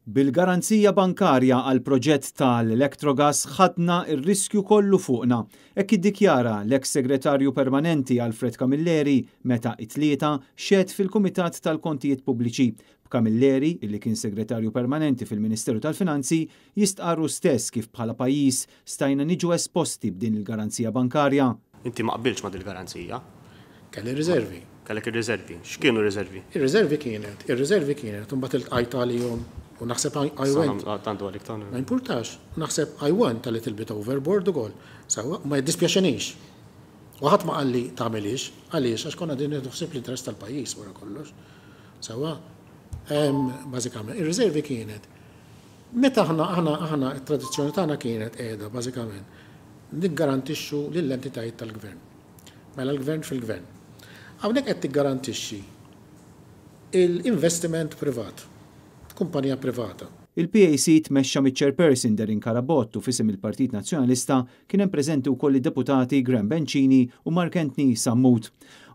Bil-garanzija bankarja għall-proġett tal-Electrogas ħadna r-riskju kollu fuqna. Hekk iddikjara l-eks Segretarju Permanenti Alfred Camilleri meta it-Tlieta xehed fil-Kumitat tal-Kontijiet Pubbliċi. B'Camilleri, illi kien Segretarju Permanenti fil-Ministeru tal-Finanzi, jistqarr hu stess kif bħala pajjiż stajna niġu esposti b'din il-garanzija bankarja. Inti ma qbiltx ma' dil-garanzija. Kelli riservi. Kellek ir-riservi. X'kienu r-riservi? Ir-riservi kienet, ir-riservi kienet, u mbagħad iltqajt għalihom u naħseb I went. Tantu għalik ta' Ma jimpurtax. Naħseb I went a little bit overboard ukoll. Sewwa, ma jiddispjaċinix. U ħadd ma qalli tagħmilhiex. Għaliex? Għax konna qegħdin nieħdu ħsieb l-interess tal-pajjiż wara kollox. Sewwa? Bażikament, ir-riservi kienet meta aħna aħna aħna t-tradizzjoni tagħna kienet qiegħda bażikament niggarantixxu lill-entitajiet tal-gvern. Mela l-gvern fil-gvern. Hawnhekk qed tiggarantixxi l-investiment privat, kumpanija privata. Il-PAC tmexxa miċ-Chairperson Darren Carabott u f'isem il-Partit Nazzjonalista kien hemm preżenti wkoll id-Deputati Graham Bencini u Mark Anthony Sammut.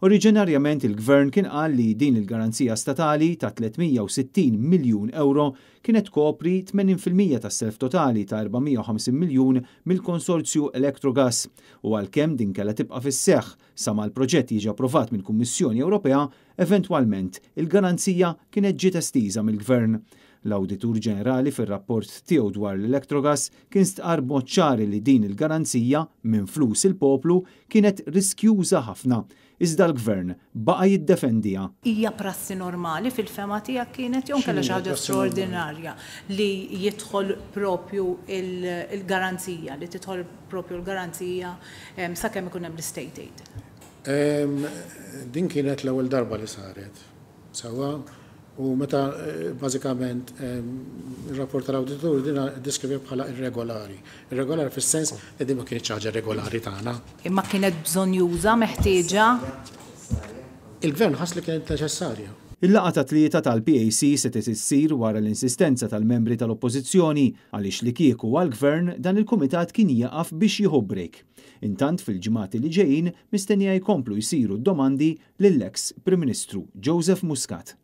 Oriġinarjament il-Gvern kien qal li din il-garanzija statali ta' 360 miljun ewro kienet tkopri 80% tas-self totali ta' 450 miljun mill-konsorzju Electrogas u għalkemm din kellha tibqa' fis-seħħ sa ma l-proġett jiġi approvat mill-Kummissjoni Ewropea, eventwalment il-garanzija kienet ġiet estiża mill-Gvern. L-Awditur Ġenerali fir-rapport tiegħu dwar l-Electrogas kien stqarr b'mod ċar li din il-garanzija minn flus il-poplu kienet riskjuża ħafna Iżda l-Gvern baqa' jiddefendiha. Hija prassi normali fil-fehma tiegħek kienet jew inkella xi ħaġa straordinarja li jidħol propju l-garanzija, li tidħol propju l-garanzija sakemm ikun hemm l-istate aid? Din kienet l-ewwel darba li saret. Sewwa? U meta bażikament ir-rapport tal-awditur din iddeskriviha bħala irregolari. Irregolari fis-sens li din ma kinitx xi ħaġa regolari tagħna. Imma kienet bżonnjuża, meħtieġa? Il-Gvern ħass li kienet neċessarja. Il-laqgħa tat-Tlieta tal-PAC setgħet issir wara l-insistenza tal-membri tal-Oppożizzjoni għaliex li kieku għall-Gvern dan il-kumitat kien jieqaf biex jieħu break. Intant fil-ġimgħat li ġejjin mistennija jkomplu jsiru d-domandi lill-eks Prim Ministru Joseph Muscat.